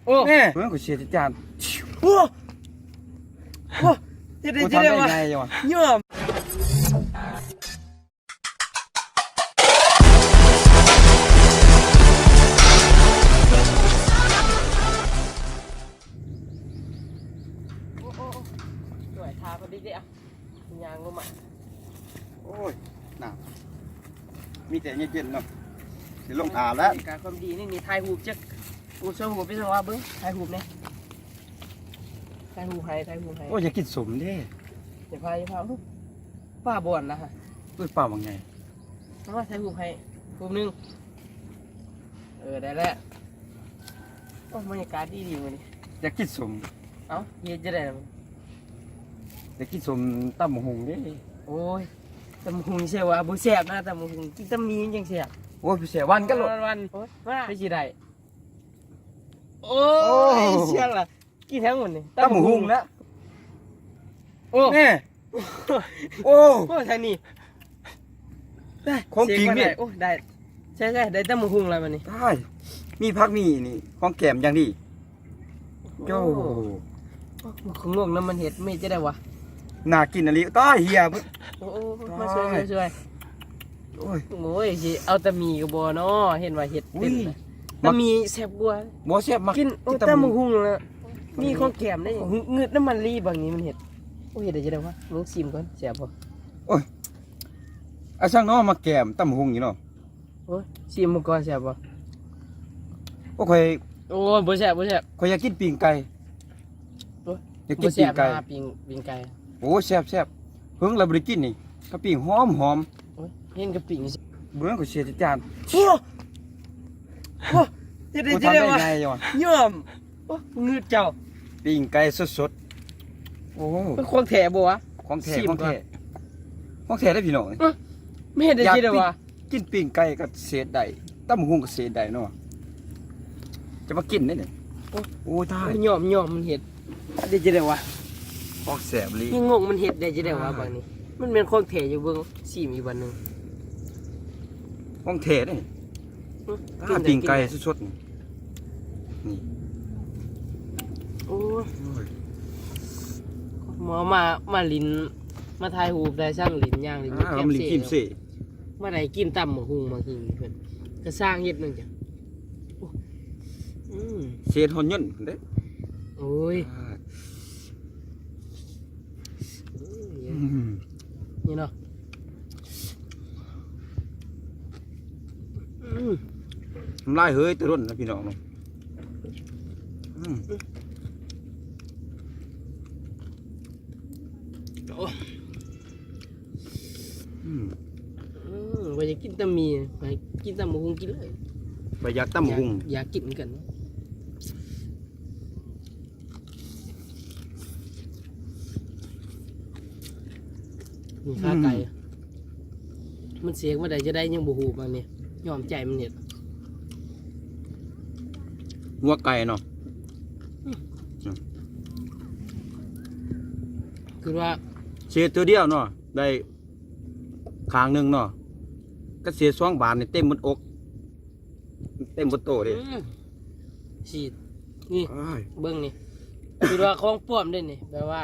ໂອ້ ແມ່ ເບິ່ງ ຂ້ອຍເສຍຈານ. ໂອ້ ໂອ້ ເຮັດໄດ້ຈັ່ງໃດວະ? ຍອມ. ໂອ້ ໂອ້ ໂອ້ ຊ່ວຍທາເພິ່ນດີໆ ອ່ະ ຍ່າງລົງມາ. ໂອ້ຍ ນ້ຳມີແຕ່ເຢັນໆ ເນາະ ຊິລົງອາບແລ້ວ. ການຄວາມດີນີ້ ນີ້ ຖ່າຍຮູບຈັກ ໂອ້ ຊ່ວຍຮູບໄປຊະວ່າເບິ່ງ ຖ່າຍຮູບແດ່ ຖ່າຍຮູບໃຫ້ ຖ່າຍຮູບໃຫ້. ໂອ້ຍ ຢາກກິນສົ້ມເດ້. ຢ່າພາ ຢ່າພາ ປາບ່ອນນະ ເອີ ປາບັກໃຫຍ່. ເອົາມາຖ່າຍຮູບໃຫ້ຮູບໜຶ່ງ. ເອີ ໄດ້ແລ້ວ. ໂອ້ ບັນຍາກາດດີໆ ມື້ນີ້ ຢາກກິນສົ້ມ. ເອົ້າ ເຮັດຈັ່ງໃດລະ? ຢາກກິນສົ້ມຕຳບັກຫຸ່ງເດ້. ໂອ້ຍ ຕຳບັກຫຸ່ງແຊບຫວາ? ບໍ່ແຊບນະ ຕຳບັກຫຸ່ງ ກິນແຕ່ໝີ່ມັນຈັ່ງແຊບ. ໂອ້ຍ ບໍ່ແຊບ ຫວານກັນໂລດ ຫວານໆ. ໂອ້ຍ ມາ ຄືຊິໄດ້. ໂອ້ຍ ໂອ້ຍ ສ່ຽງລະ. ກິນຫຍັງມື້ນີ້? ຕຳບັກຫຸ່ງແຫຼະ. ໂອ້ ແມ່ ໂອ້ ໂອ້ ທາງນີ້ ຂອງກິນນີ້. ໂອ້ ໄດ້ ໃຊ່ໆ ໄດ້ຕຳບັກຫຸ່ງແລ້ວບັດນີ້. ຕາຍ ມີຜັກມີນີ້ ຂອງແກ້ມຢ່າງດີ. ໂອ້ ໂອ້ ໂອ້ ຂ້ອຍງົກນຳມັນເຮັດ ແມ່ນຈັ່ງໃດວະ? ໜ້າກິນອີ່ຫຼີ. ຕາຍ ເຫຍເບິດ. ໂອ້ ໂອ້ ໂອ້ ມາຊ່ວຍ ຕາຍ ມາຊ່ວຍ. ໂອ້ຍ ໂອ້ຍ ຊິເອົາຕຳໝີ່ກໍບໍ່ເນາະ ເຫັນວ່າເຮັດເປັນ. ຕຳໝີ່ແຊບກວ່າ. ບໍ່ແຊບ ມັກກິນ ໂອ້ຍ ຕຳບັກຫຸ່ງລະ ມີຂອງແກ້ມເດ້. ງືດນຳມັນລີ ບັກນີ້ມັນເຮັດ. ໂອ້ຍ ເຮັດໄດ້ຈັ່ງໃດວະ? ລອງຊີມກ່ອນ ແຊບບໍ່? ໂອ້ຍ ອາ ຊ່າງເນາະ ມັກແກ້ມຕຳບັກຫຸ່ງນີ້ເນາະ. ໂອ້ຍ ຊີມເບິ່ງກ່ອນ ແຊບບໍ່? ໂອ້ ຂ້ອຍ ໂອ້ຍ ບໍ່ແຊບ ບໍ່ແຊບ. ຂ້ອຍຢາກກິນປີ້ງໄກ່. ໂອ້ຍ ຢາກກິນປີ້ງໄກ່. ປີ້ງ ປີ້ງໄກ່ ໂອ້ ແຊບໆ ເພິ່ງລະບໍ່ໄດ້ກິນນີ້ ກະປີ້ງຫອມໆ. ໂອ້ຍ ເຫັນກະປີ້ງ ເບິ່ງ ຂ້ອຍເສຍຈານ. ໂອ້ ໂອ້ ເຮັດໄດ້ຈັ່ງໃດວະ? ຍອມ. ໂອ້ ງືດເຈົ້າ. ປີ້ງໄກ່ສົດໆ. ໂອ້ ເປັນຂອງແທ້ບໍ່ວະ? ຂອງແທ້ ຂອງແທ້ ຂອງແທ້ເດ້ພີ່ນ້ອງ. ເອີ ມັນເຮັດໄດ້ຈັ່ງໃດວະ? ກິນປີ້ງໄກ່ກໍເສດໄດ້ ຕຳບັກຫຸ່ງກໍເສດໄດ້ເນາະ ຈະມາກິນໄດ້ນີ້. ໂອ້ ໂອ້ ຕາຍ ຍອມ ຍອມມັນເຮັດໄດ້ຈັ່ງໃດວະ? ຂອງແຊບອີ່ຫຼີ. ຍັງງົກມັນເຮັດໄດ້ຈັ່ງໃດວະ? ບັດນີ້ມັນແມ່ນຂອງແທ້ຢູ່ ເບິ່ງ ຊີມອີກບັດໜຶ່ງ. ຂອງແທ້ເດ້. ອື ປີ້ງໄກ່ສົດໆ ນີ້. ໂອ້ຍ ມາ ມາຫຼິ້ນ ມາຖ່າຍຮູບ ໄດ້ສັງຫຼິ້ນ ຍ່າງຫຼິ້ນ ມາຫຼິ້ນກິນເຊ ມາໄດ້ກິນຕຳບັກຫຸ່ງ ມາກິນເພິ່ນກະສ້າງເຮັດນັ້ນຈ້ະ. ໂອ້ ອື ເສດຮອດຍົນເດ້. ໂອ້ຍ ນີ້ເນາະ. ອື ນ້ຳລາຍເຮີຍແຕ່ດົນນະພີ່ນ້ອງເນາະ. ອື ໂອ້ ອື ອື ວ່າຢາກກິນຕຳໝີ່ ໃຫ້ກິນຕຳບັກຫຸ່ງກິນເລີຍ. ຂ້ອຍຢາກຕຳບັກຫຸ່ງ ຢາກ ຢາກກິນຄືກັນ. ນີ້ຂາໄກ່ ອື ມັນເສກມາໄດ້ຈັ່ງໃດຍັງບໍ່ຮູ້ບາດນີ້ ຍອມໃຈມັນເຮັດ. ຫົວໄກ່ເນາະ ອື ອື ຄືວ່າເສກເທື່ອດຽວເນາະ ໄດ້ຂ້າງໜຶ່ງເນາະ ຄັນເສກສອງບາດນີ້ເຕັມໝົດອົກ. ເຕັມໝົດໂຕເດ້. ອື ສີດ ນີ້ ໂອ້ຍ ເບິ່ງນີ້ ຄືວ່າຂອງປອມເດ້ນີ້ ແບບວ່າ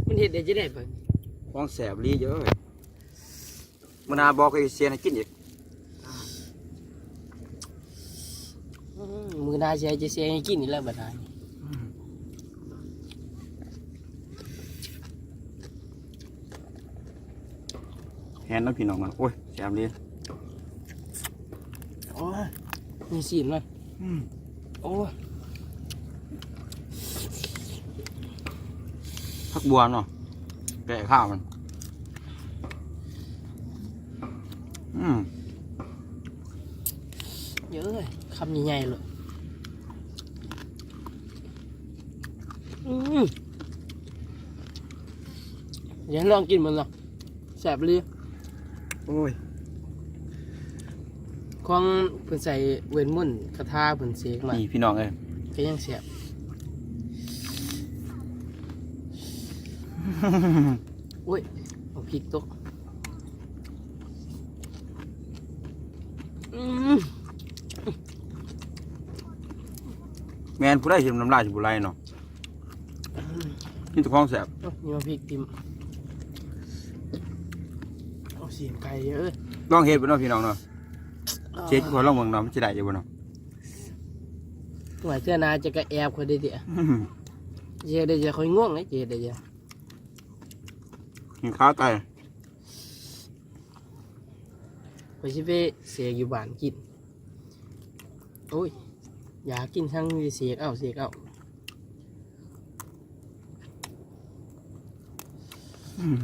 ມັນເຮັດໄດ້ຈັ່ງໃດບາດນີ້? ຂອງແຊບອີ່ຫຼີເດີ. ມື້ໜ້າບອກໃຫ້ເຊຍໃຫ້ກິນອີກ. ອື ມື້ໜ້າຊິໃຫ້ເຊຍໃຫ້ກິນອີກແລ້ວບາດນີ້. ແມ່ນເນາະພີ່ນ້ອງເນາະ. ໂອ້ຍ ແຊບເລີຍ. ໂອ້ຍ ມີຊີ້ນເນາະ. ອື ໂອ້ຍ ຜັກບົວເນາະ ແກ້ຄາວມັນ. ອື ເອີຍ ຄຳໃຫຍ່ໆ ໂລດ. ອື ຢາກລອງກິນເບິ່ງເນາະ ແຊບອີ່ຫຼີ. ໂອ້ຍ ຂອງເພິ່ນໃສ່ເວດມົນ ຄາຖາເພິ່ນເສກມາ ນີ້ພີ່ນ້ອງເອີຍ ກໍຍັງແຊບ. ໂອ້ຍ ເອົາພິກຕົກ. ອືມ. ແມ່ນ ຜູ້ໃດເຫັນນ້ຳລາຍຊິບໍ່ໄຫຼເນາະ ມີແຕ່ຂອງແຊບ. ເອີ ມີໝາກພິກຕິ່ມ ເອົາຊີ້ນໄກ່ເດີ ລອງເຮັດເບິ່ງເນາະ ພີ່ນ້ອງເນາະ ເຮັດຄືຂ້ອຍລອງເບິ່ງເນາະ ມັນຊິໄດ້ຢູ່ບໍ່ເນາະ. ວ່າເທື່ອໜ້າຈະກະແອບຂ້ອຍເດ້ຕິ ອືມ ເຮັດໄດ້ຈະຂ້ອຍງົງເດ້ ເຮັດໄດ້ຈະ ກິນຂາໄກ່ ຂ້ອຍຊິໄປເສກຢູ່ບ້ານກິນ. ໂອ້ຍ ຢາກກິນສັງເສກເອົາ ເສກເອົາ. ອືມ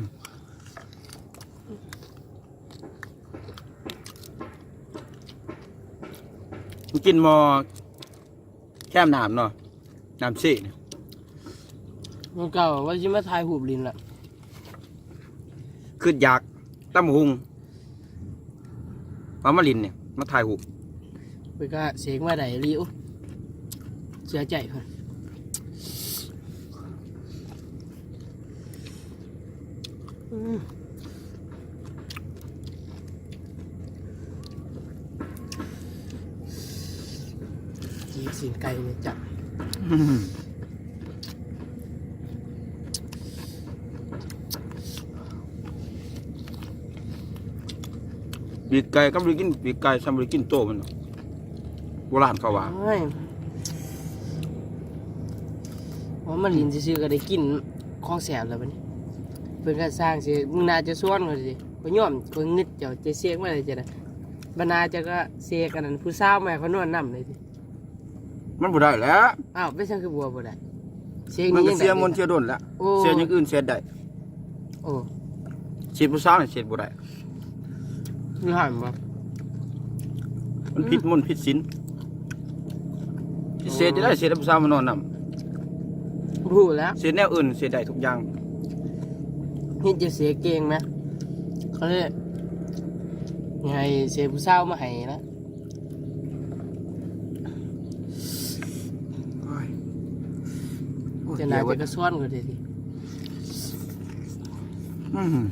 ກິນໝໍ້ແຄມນ້ຳເນາະ ນ້ຳເຊນີ້ ມື້ເກົ່າວ່າຊິມາຖ່າຍຮູບຫຼິ້ນລະ ຄຶດຢາກຕຳບັກຫຸ່ງ ວ່າມາຫຼິ້ນນີ້ ມາຖ່າຍຮູບ ເພິ່ນກະເສກມາໄດ້ອີ່ຫຼີ ໂອ້ ເສຍໃຈເພິ່ນ. ອືມ ຈີກຊີ້ນໄກ່ນີ້ຈ້ະ ປີກໄກ່ກໍບໍ່ໄດ້ກິນ ປີກໄກ່ຊ້ຳບໍ່ໄດ້ກິນໂຕມັນດອກ ໂບລານເຂົາວ່າ. ໂອ້ຍ ໂອ້ ມາຫຼິ້ນຊື່ໆ ກໍໄດ້ກິນຂອງແຊບແລ້ວບັດນີ້ ເພິ່ນກໍສ້າງຊິ ມື້ໜ້າຈະຊວນຂ້ອຍຕິ ຂ້ອຍຍອມ ຂ້ອຍງຶດເຈົ້າ ຈະເສກມາໄດ້ຈັ່ງໃດ ບັດໜ້າເຈົ້າກໍເສກອັນນັ້ນ ຜູ້ສາວມາໃຫ້ຂ້ອຍນອນນຳໄດ້ຕິ. ມັນບໍ່ໄດ້ແຫຼະ. ອ້າວ ເປັນຫຍັງຄືບໍ່ ບໍ່ໄດ້? ເສກນີ້ຍັງໄດ້ ມັນກໍເສຍມົນເສຍດົນແຫຼະ. ໂອ້ ເສກຢ່າງອື່ນເສກໄດ້. ໂອ້ ເສກຜູ້ສາວນີ້ເສກບໍ່ໄດ້. ຄືຫ້າມບໍ່? ມັນຜິດມົນຜິດສິນ. ຊິເສກຈັ່ງໃດ ເສກໃຫ້ຜູ້ສາວມານອນນຳ? ບໍ່ຮູ້ແຫຼະ. ເສກແນວອື່ນເສກໄດ້ທຸກຢ່າງ. ເຮັດຈະເສກເກັ່ງນະ. ເຂົາເລີຍໃຫ້ເສກຜູ້ສາວມາໃຫ້ນະ. ໂອ້ຍ ໂອ້ຍ ຈະໜ້າຈະກະຊວນກໍໄດ້ຕິ. ອືມ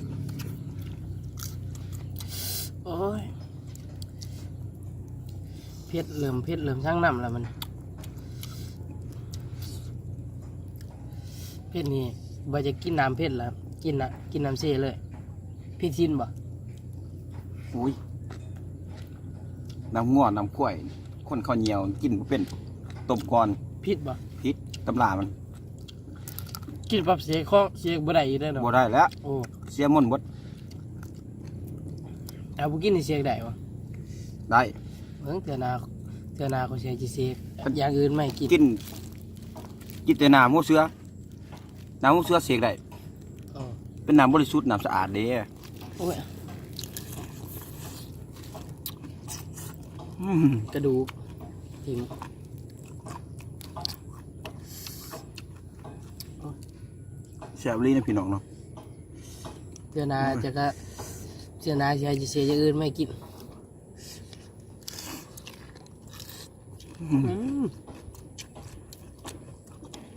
ໂອ້ຍ ເຜັດ ເລີ່ມເຜັດ ເລີ່ມຊັງນ້ຳແລ້ວມັນ ເຜັດນີ້ບໍ່ຢາກກິນນ້ຳເຜັດລະ ກິນນະ ກິນນ້ຳເຊເລີຍ. ຜິດສິນບໍ່? ໂອ້ຍ ນ້ຳງົວນ້ຳຄວາຍ ຄົນເຂົາຍ່ຽວກິນບໍ່ເປັນ ຕົ້ມກ່ອນ. ຜິດບໍ່? ຜິດຕຳລາມັນ. ກິນປັບເສກ ເສກບໍ່ໄດ້ອີກເດ້ເນາະ. ບໍ່ໄດ້ແລ້ວ. ໂອ້ ເສຍມົນເບິດ. ເອົາ ບໍ່ກິນນີ້ເສກໄດ້ບໍ່? ໄດ້. ເບິ່ງເທື່ອໜ້າ ເທື່ອໜ້າຂ້ອຍຊິໃຫ້ເສກຢ່າງອື່ນມາໃຫ້ກິນ. ກິນ ກິນແຕ່ນ້ຳຫົວເສືອ. ນ້ຳຫົວເສືອເສກໄດ້. ເອີ ເປັນນ້ຳບໍລິສຸດ ນ້ຳສະອາດເດ້. ໂອ້ຍ ອືມ ກະດູກຖິ້ມ. ແຊບອີ່ຫຼີນະພີ່ນ້ອງເນາະ. ເທື່ອໜ້າ ໂອ້ຍ ຈະກະ ເທື່ອໜ້າຊິໃຫ້ເສກຢ່າງອື່ນມາໃຫ້ກິນ. ອືມ ອືມ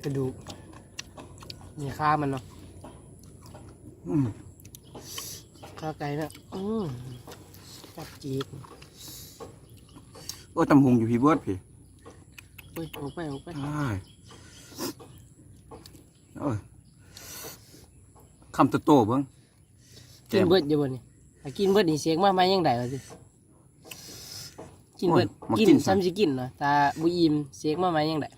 ກະດູກ ນີ້ຄາມັນເນາະ. ອືມ ຄາໄກ່ນະ. ອືມ ຕັບຈີກ. ໂອ້ຍ ຕຳຫຸ່ງຢູ່ພີ້ເບິດພີ້. ໂອ້ຍ ອອກໄປ ອອກໄປ. ອ້າຍ ເອີ ຄຳໂຕໆເບິ່ງ. ກິນເບິດຢູ່ບໍ່ນີ້? ຖ້າກິນເບິດນີ້ເສກມາໃໝ່ຍັງໄດ້ວ່າຕິ. ກິນເບິດ ໂອ້ຍ ກິນ ກິນຊ້ຳຊິກິນນະ ຖ້າບໍ່ອີ່ມເສກມາໃໝ່ຍັງໄດ້.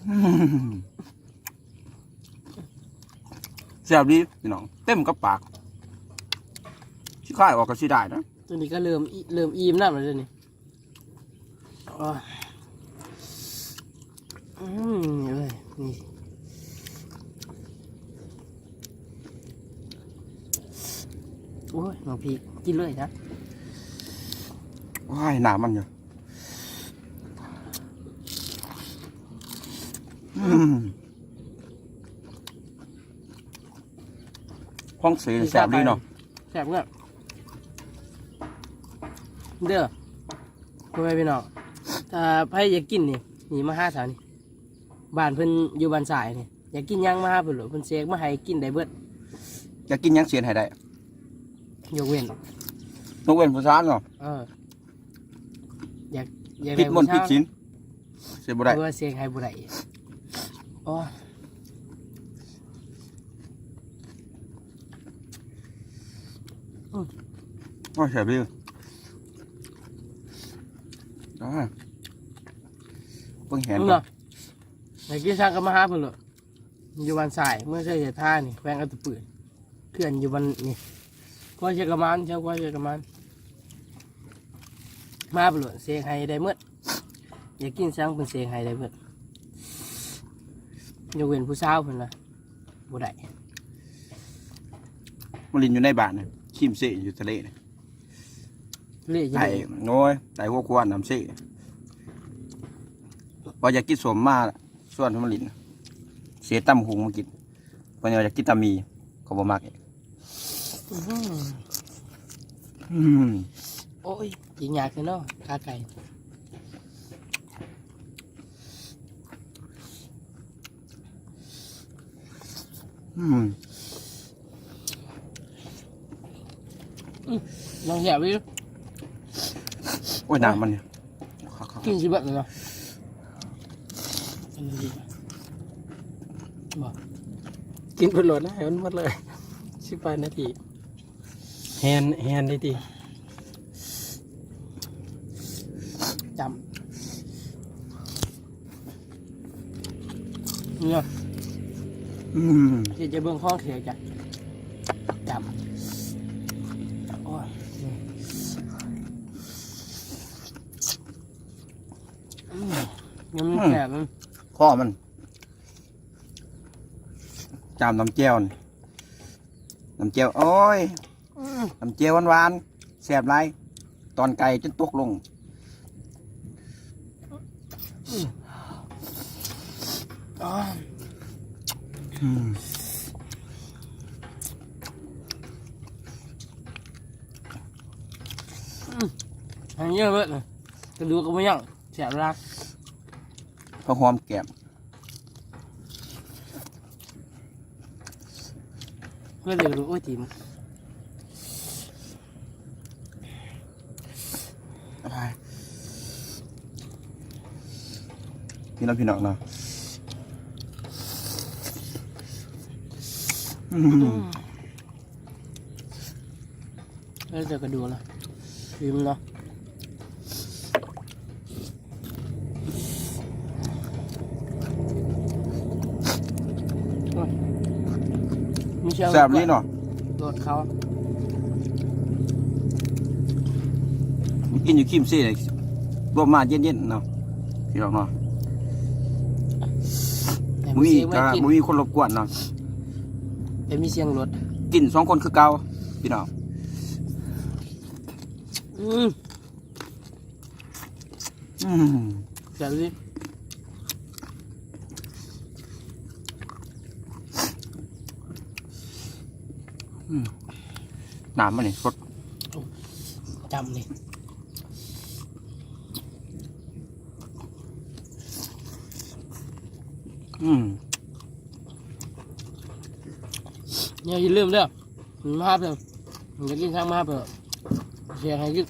ອືມ ແຊບດີພີ່ນ້ອງ ເຕັມກັບປາກ. ຊິຄາຍອອກກໍເສຍດາຍນະ. ໂຕນີ້ກໍເລີ່ມ ເລີ່ມອີ່ມນຳແລ້ວເດ້ນີ້. ໂອ້ຍ ອືມ ເອີຍ ນີ້ ໂອ້ຍ ນ້ອງພີ້ ກິນເລີຍນະ. ໂອ້ຍ ນ້ຳມັນຢູ່. ອືມ ຂອງເສແຊບດີເນາະ. ແຊບເດີ ເດີ ພໍ່ແມ່ພີ່ນ້ອງ ຖ້າໃຜຢາກກິນນີ້ ນີ້ມາຫາສາວນີ້ ບ້ານເພິ່ນຢູ່ບ້ານຊາຍນີ້ ຢາກກິນຫຍັງມາຫາເພິ່ນໂລດ ເພິ່ນເສກມາໃຫ້ກິນໄດ້ເບິດ. ຢາກກິນຫຍັງເສກໃຫ້ໄດ້ ຍົກເວັ້ນ ຍົກເວັ້ນຜູ້ສາວເນາະ. ເອີ ຢາກ ຢາກໄດ້ ຜິດມົນ ຜູ້ສາວ ຜິດສິນ ເສຍບໍ່ໄດ້ ເພາະວ່າເສກໃຫ້ບໍ່ໄດ້. ໂອ້ຍ ໂອ້ຍ ແຊບເລີຍ ອ່າ ເບິ່ງແຫນ ເນາະ ໃຫ້ກິນສັງກໍມາຫາເພິ່ນໂລດ. ຢູ່ບ້ານຊາຍ ເມືອງໄຊເສດຖານີ້ ແຂວງອັດຕະປື ເຂື່ອນຢູ່ບ້ານນີ້ ຄວາຍເຊກະມານ ແຖວຄວາຍເຊກະມານ ມາໄປໂລດ ເສກໃຫ້ໄດ້ໝົດ ຢາກກິນສັງເພິ່ນເສກໃຫ້ໄດ້ໝົດ ຍົກເວັ້ນຜູ້ສາວເພິ່ນລະບໍ່ໄດ້. ມາຫຼິ້ນຢູ່ໃນບ້ານນະ ຄີມເຊຢູ່ທະເລນະ ທະເລຢູ່ ໄດ້ ໂອ້ຍ ໄດ້ຫົວຄວານນຳເຊ ບໍ່ຢາກກິນສົ້ມມາ ຊວນເພິ່ນມາຫຼິ້ນ ເສຕຳຫຸ່ງມາກິນ ເພິ່ນວ່າຢາກກິນຕຳໝີ່ ເຂົາບໍ່ມັກອີກ. ອືມ ອືມ ໂອ້ຍ ກິນຍາກແທ້ເນາະ ຂາໄກ່. ອືມ ອືມ ຍັງແຊບຢູ່ ໂອ້ຍ ນ້ຳມັນນີ້ ກິນຊິເບິດແລ້ວເນາະ ອັນນີ້ດີ ບໍ່ ກິນເບິດໂລດນະ ໃຫ້ມັນໝົດເລີຍ ສິບປາຍນາທີ. ແຮ່ນ ແຮ່ນໄດ້ຕິ ຈ້ຳ ເນາະ ອືມ ຊິຈະເບິ່ງຂອງເສຍຈ້ະ ຈ້ຳ ໂອ້ຍ ອືມ ມັນແຊບ ອືມ ມັນ ຄໍມັນ ຈ້ຳນ້ຳແຈ່ວນີ້ ນ້ຳແຈ່ວ ໂອ້ຍ ອືມ ນ້ຳແຈ່ວຫວານໆ ແຊບຫຼາຍ ຕອນໄກ່ຈົນຕົກລົງ ອືມ ອືມ ອືມ ໃຫ້ເຍອະເບິດ ກະດູກກໍບໍ່ຍັງ ແຊບຫຼາຍ ຜັກຫອມແກ້ມ. ເພື່ອນເດີ ໂອ້ຍ ຕີນ ນີ້ເນາະ ພີ່ນ້ອງເນາະ ອືມ. ເອີ ເຈົ້າກະດູກລະ ອີ່ມເນາະ ໂອ້ຍ ມີແຊບ ແຊບນີ້ເນາະ ໂດດເຂົ້າ ກິນຢູ່ຄີມເຊ ລົມມາເຢັນໆເນາະ ພີ່ນ້ອງເນາະ ບໍ່ມີ ບໍ່ມີຄົນລົບກວນເນາະ ແຕ່ມີສຽງລົດ ກິນສອງຄົນຄືເກົ່າ ພີ່ນ້ອງ. ອືມ ອືມ ແຊບອີ່ຫຼີ ອືມ ນ້ຳມັນນີ້ສົດ ຈ້ຳນີ້ ອືມ ຢ່າລືມເດີ ມາຫາເພິ່ນ ຢາກກິນສັງມາຫາເພິ່ນ ເສຍໃຫ້ກິນ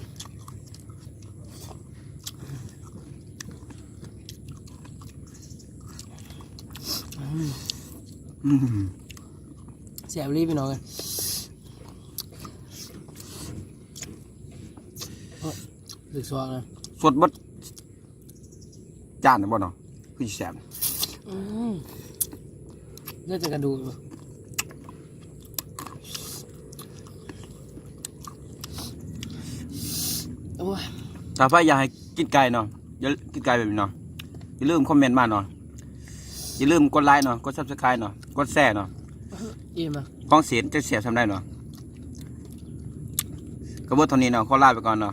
ອືມ ອືມ ແຊບອີ່ຫຼີພີ່ນ້ອງເອີຍ ໂອ້ຍ ຖືກສອກນະ ສົດເບິດ ຈານນີ້ບໍ່ເນາະ ຄືຊິແຊບ ອືມ ເຫຼືອແຕ່ກະດູກ ໂອ້ຍ ຖ້າໃຜຢາກໃຫ້ກິນໄກ່ເນາະ ຢ່າ ກິນໄກ່ແບບນີ້ເນາະ ຢ່າລືມຄອມເມັນມາເນາະ ຢ່າລືມກົດໄລເນາະ ກົດຊັບສະໄຄເນາະ ກົດແຊເນາະ ອີ່ມ ຂອງເສນຈະແຊບສ່ຳໃດເນາະ ກະເບິດເທົ່ານີ້ເນາະ ຂໍລາໄປກ່ອນເນາະ.